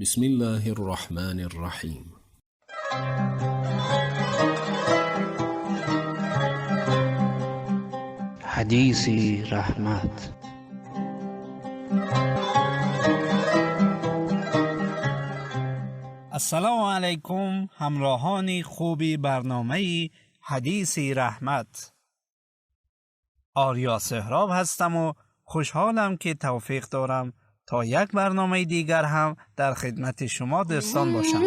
بسم الله الرحمن الرحیم. حدیثی رحمت. السلام علیکم همراهان خوبی برنامه حدیثی رحمت. آریا سهراب هستم و خوشحالم که توفیق دارم تا یک برنامه دیگر هم در خدمت شما دوستان باشم.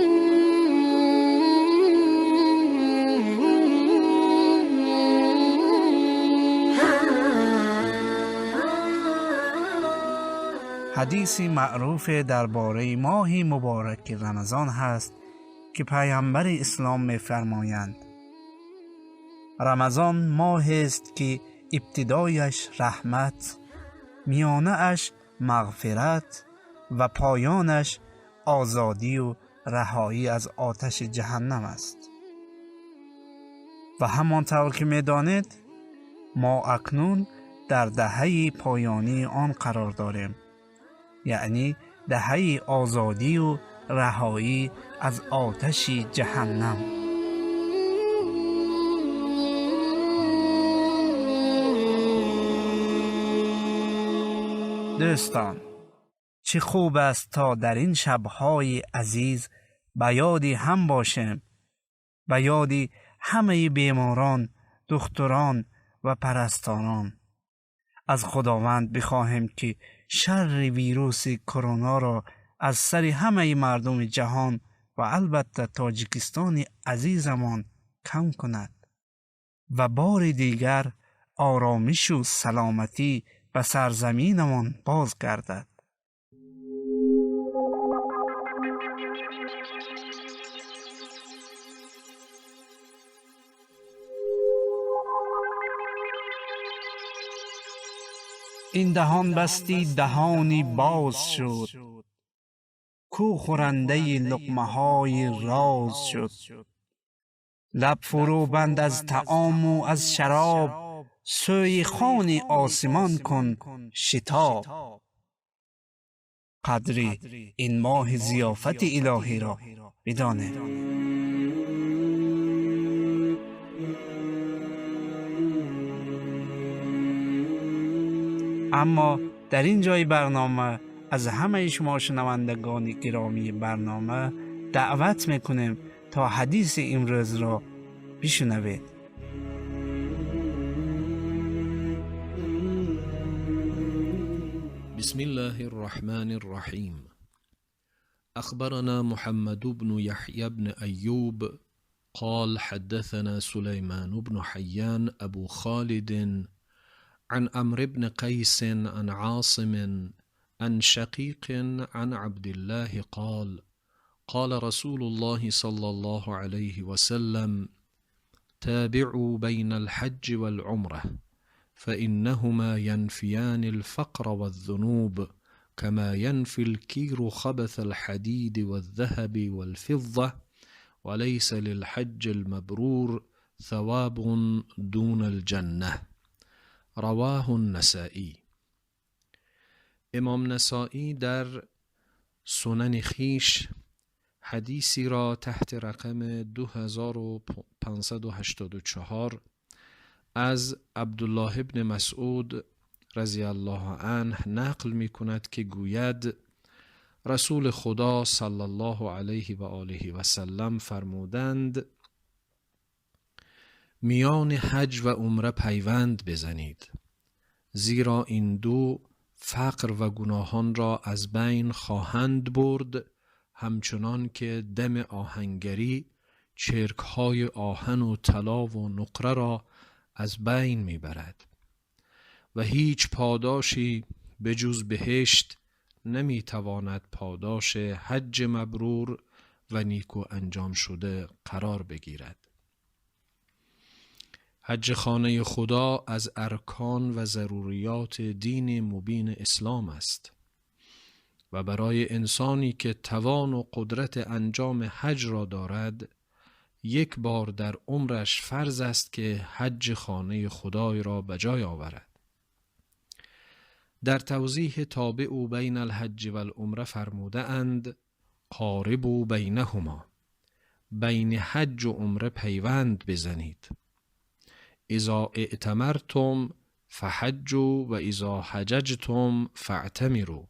حدیث معروف درباره ماه مبارک رمضان هست که پیامبر اسلام می‌فرمایند: رمضان ماه است که ابتدایش رحمت، میانه اش مغفرت و پایانش آزادی و رهایی از آتش جهنم است. و همانطور که می‌دانید ما اکنون در دهه پایانی آن قرار داریم، یعنی دهه آزادی و رهایی از آتش جهنم. دوستان، چه خوب است تا در این شب‌های عزیز به یاد هم باشیم، به یاد همه بیماران، دکتران و پرستاران. از خداوند بخواهیم که شر ویروس کرونا را از سر همه مردم جهان و البته تاجیکستان عزیزمان کم کند و بار دیگر آرامش و سلامتی به سرزمینمان باز گردد. این دهان بستی دهانی باز شد، کو خورنده لقمه های راز شد. لب فرو بند از طعام و از شراب، سوی خوان آسمان کن شتاب. قدری این ماه ضیافت الهی را بدانید. اما در این جای برنامه از همه شما شنوندگان گرامی برنامه دعوت میکنیم تا حدیث امروز را بشنوید. بسم الله الرحمن الرحیم. أخبرنا محمد بن يحيى بن أيوب قال حدثنا سليمان بن حيان أبو خالد عن عمرو بن قيس عن عاصم عن شقيق عن عبد الله قال قال رسول الله صلى الله عليه وسلم: تابعوا بين الحج والعمرة فإنهما ينفيان الفقر والذنوب كما ينفي الكير خبث الحديد والذهب والفضة، وليس للحج المبرور ثواب دون الجنة. رواه النسائی. امام نسائی در سنن خیش حدیثی را تحت رقم 2584 از عبدالله ابن مسعود رضی الله عنه نقل می کند که گوید رسول خدا صلی الله علیه و آله و سلم فرمودند: میان حج و عمره پیوند بزنید، زیرا این دو فقر و گناهان را از بین خواهند برد، همچنان که دم آهنگری چرکهای آهن و طلا و نقره را از بین میبرد و هیچ پاداشی به جز بهشت نمیتواند پاداش حج مبرور و نیکو انجام شده قرار بگیرد. حج خانه خدا از ارکان و ضروریات دین مبین اسلام است و برای انسانی که توان و قدرت انجام حج را دارد یک بار در عمرش فرض است که حج خانه خدای را به جای آورد. در توضیح تابع بین الحج و العمره فرموده اند: قاربوا بینهما، بین حج و عمره پیوند بزنید. اذا اعتمرتم فحجوا و اذا حججتم فاعتمروا،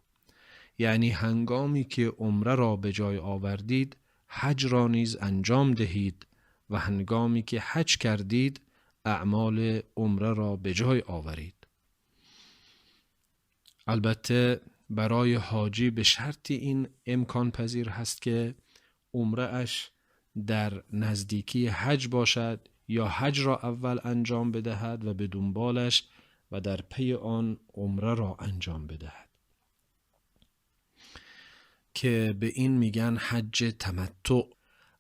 یعنی هنگامی که عمره را به جای آوردید حج را نیز انجام دهید و هنگامی که حج کردید اعمال عمره را به جای آورید. البته برای حاجی به شرط این امکان پذیر هست که عمره اش در نزدیکی حج باشد یا حج را اول انجام بدهد و به دنبالش و در پی آن عمره را انجام بدهد، که به این میگن حج تمتع.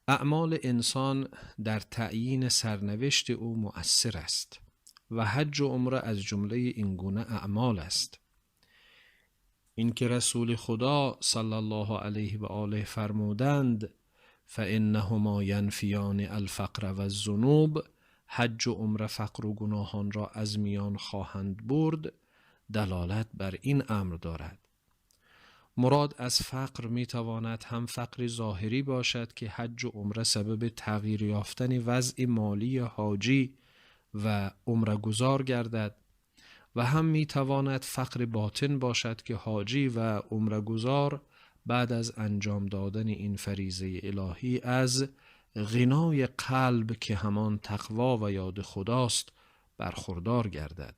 اعمال انسان در تعیین سرنوشت او مؤثر است و حج و عمره از جمله این گونه اعمال است. اینکه رسول خدا صلی الله علیه و آله فرمودند فانهما ینفیان الفقر و الذنوب، حج و عمره فقر و گناهان را از میان خواهند برد، دلالت بر این امر دارد. مراد از فقر می تواند هم فقر ظاهری باشد که حج و عمره سبب تغییر یافتن وضع مالی حاجی و عمره گزار گردد، و هم می تواند فقر باطن باشد که حاجی و عمره گزار بعد از انجام دادن این فریضه الهی از غنای قلب که همان تقوا و یاد خداست برخوردار گردد.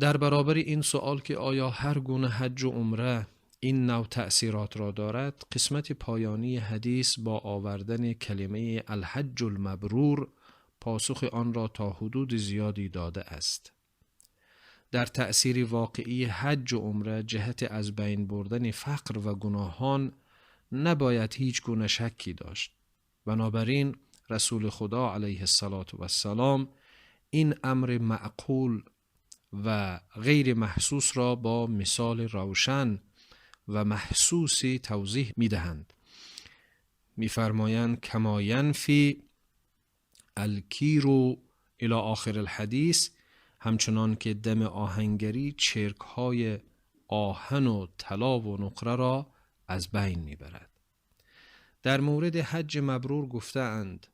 در برابر این سوال که آیا هر گونه حج و عمره این نوع تأثیرات را دارد، قسمت پایانی حدیث با آوردن کلمه الحج المبرور پاسخ آن را تا حدود زیادی داده است. در تأثیر واقعی حج و عمره جهت از بین بردن فقر و گناهان نباید هیچ گونه شکی داشت. بنابراین رسول خدا علیه السلام این امر معقول و غیر محسوس را با مثال روشن و محسوسی توضیح می دهند. می فرمایند کما ینفی الکیر الی آخر الحدیث، همچنان که دم آهنگری چرک های آهن و طلا و نقره را از بین می برد. در مورد حج مبرور گفتند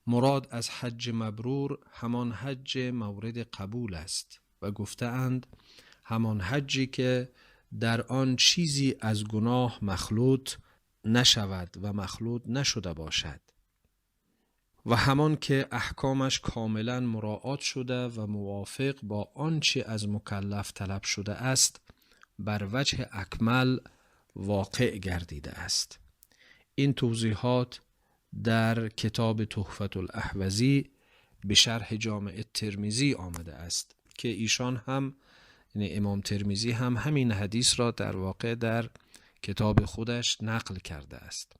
مراد از حج مبرور همان حج مورد قبول است، و گفتند همان حجی که در آن چیزی از گناه مخلوط نشود و مخلوط نشده باشد، و همان که احکامش کاملا مراعات شده و موافق با آنچه از مکلف طلب شده است بر وجه اکمل واقع گردیده است. این توضیحات در کتاب تحفة الاحوزی به شرح جامع ترمذی آمده است که ایشان هم، یعنی امام ترمذی هم همین حدیث را در واقع در کتاب خودش نقل کرده است.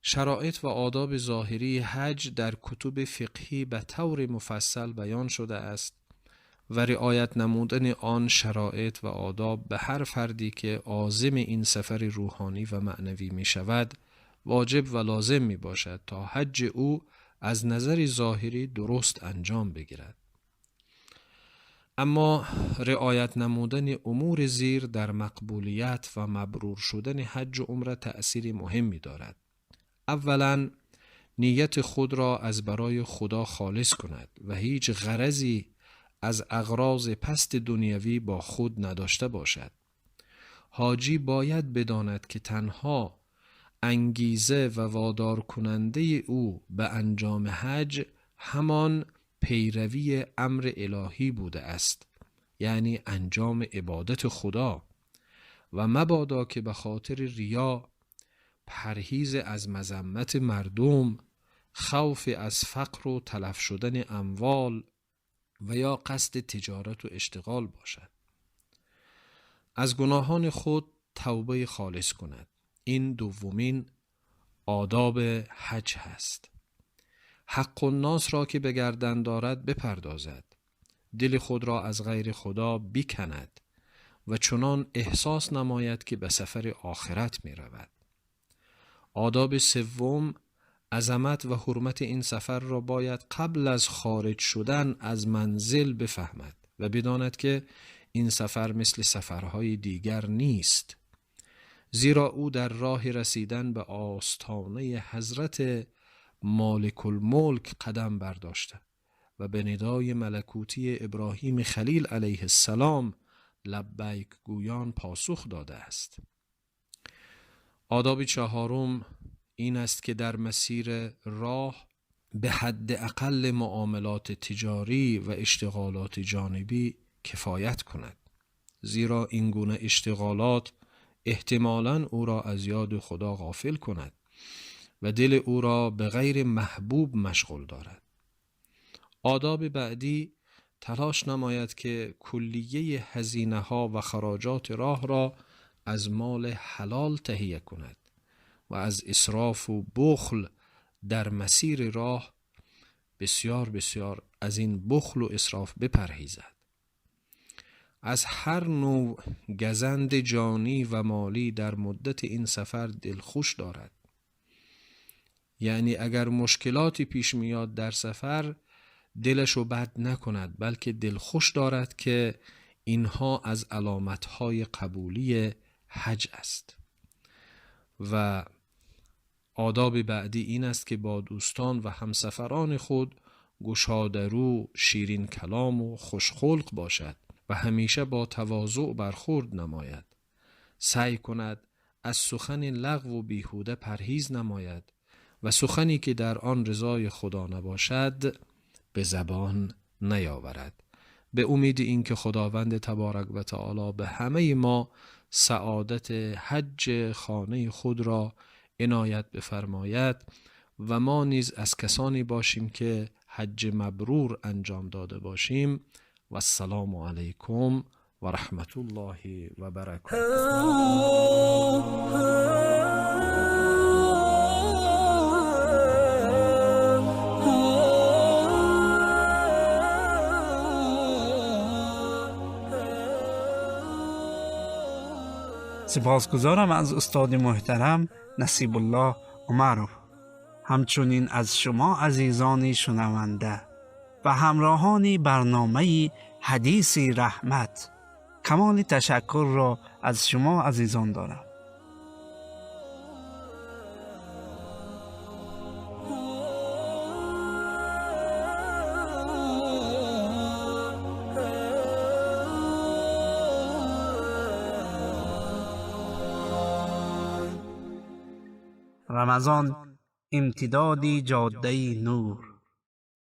شرایط و آداب ظاهری حج در کتب فقهی به طور مفصل بیان شده است و رعایت نمودن آن شرایط و آداب به هر فردی که عازم این سفر روحانی و معنوی می شود واجب و لازم می باشد تا حج او از نظر ظاهری درست انجام بگیرد. اما رعایت نمودن امور زیر در مقبولیت و مبرور شدن حج و عمره تأثیر مهمی دارد. اولا، نیت خود را از برای خدا خالص کند و هیچ غرضی از اغراض پست دنیوی با خود نداشته باشد. حاجی باید بداند که تنها انگیزه و وادار کننده او به انجام حج همان پیروی امر الهی بوده است، یعنی انجام عبادت خدا، و مبادا که به خاطر ریا، پرهیز از مذمت مردم، خوف از فقر و تلف شدن اموال و یا قصد تجارت و اشتغال باشد. از گناهان خود توبه خالص کند. این دومین آداب حج هست. حق الناس را که به گردن دارد بپردازد، دل خود را از غیر خدا بیکند و چنان احساس نماید که به سفر آخرت می رود. آداب سوم، عظمت و حرمت این سفر را باید قبل از خارج شدن از منزل بفهمد و بداند که این سفر مثل سفرهای دیگر نیست، زیرا او در راه رسیدن به آستانه حضرت مالک الملک قدم برداشته و به ندای ملکوتی ابراهیم خلیل علیه السلام لبیک گویان پاسخ داده است. آداب چهارم این است که در مسیر راه به حد اقل معاملات تجاری و اشتغالات جانبی کفایت کند، زیرا این گونه اشتغالات احتمالاً او را از یاد خدا غافل کند و دل او را به غیر محبوب مشغول دارد. آداب بعدی تلاش نماید که کلیه هزینه ها و خراجات راه را از مال حلال تهیه کند و از اسراف و بخل در مسیر راه بسیار بسیار از این بخل و اسراف بپرهیزد. از هر نوع گزند جانی و مالی در مدت این سفر دلخوش دارد. یعنی اگر مشکلاتی پیش میاد در سفر دلشو بد نکند، بلکه دلخوش دارد که اینها از علامتهای قبولی حج است. و آداب بعدی این است که با دوستان و همسفران خود گشاده رو، شیرین کلام و خوشخلق باشد و همیشه با تواضع برخورد نماید. سعی کند از سخن لغو و بیهوده پرهیز نماید و سخنی که در آن رضای خدا نباشد به زبان نیاورد. به امید اینکه خداوند تبارک و تعالی به همه ما سعادت حج خانه خود را عنایت بفرماید و ما نیز از کسانی باشیم که حج مبرور انجام داده باشیم. و السلام علیکم و رحمت الله و برکاته. سپاسگزارم از استاد محترم نصیب الله عمروف، همچنین از شما عزیزان شنونده و همراهان برنامه حدیث رحمت. کمال تشکر را از شما عزیزان دارم. رمضان امتداد جاده نور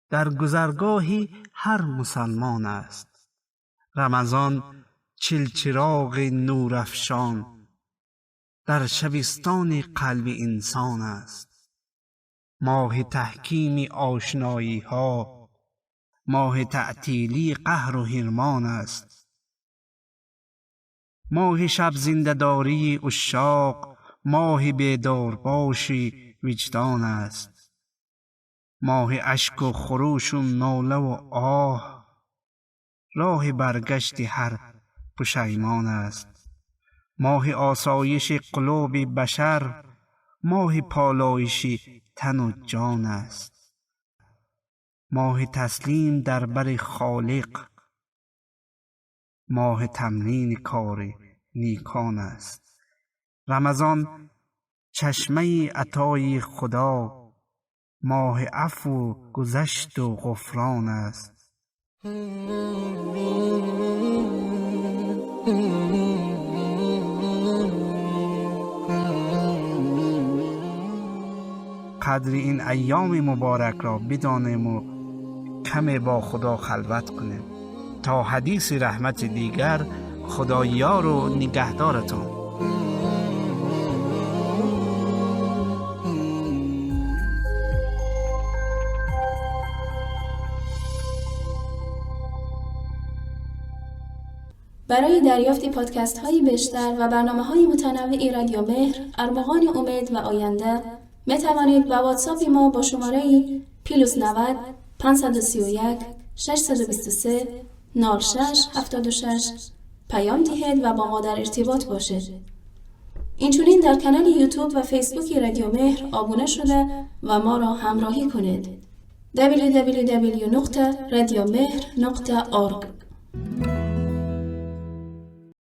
در گذرگاه هر مسلمان است. رمضان 40 چراغ نورافشان در شبستان قلب انسان است. ماه تحکیم آشنایی ها، ماه تعطیلی قهر و حرمان است. ماه شب زنده‌داری عشاق، ماه بیدار باشی وجدان است. ماه اشک و خروش و ناله و آه، راه برگشت هر پشیمان است. ماه آسایش قلوب بشر، ماه پالایش تن و جان است. ماه تسلیم در بر خالق، ماه تمرین کار نیکان است. رمضان چشمه عطای خدا، ماه عفو و گذشت و غفران است. قدر این ایام مبارک را بدانیم و کمی با خدا خلوت کنیم. تا حدیث رحمت دیگر، خدا یار و نگهدارتان. برای دریافت پادکست های بیشتر و برنامه های متنوع رادیو مهر، ارمغان امید و آینده، می توانید با واتساپ ما با شماره +90 531 623 06 76 پیام دهید و با ما در ارتباط باشید. اینچنین در کانال یوتیوب و فیسبوک رادیو مهر آبونه شده و ما را همراهی کنید. www.radiomehr.org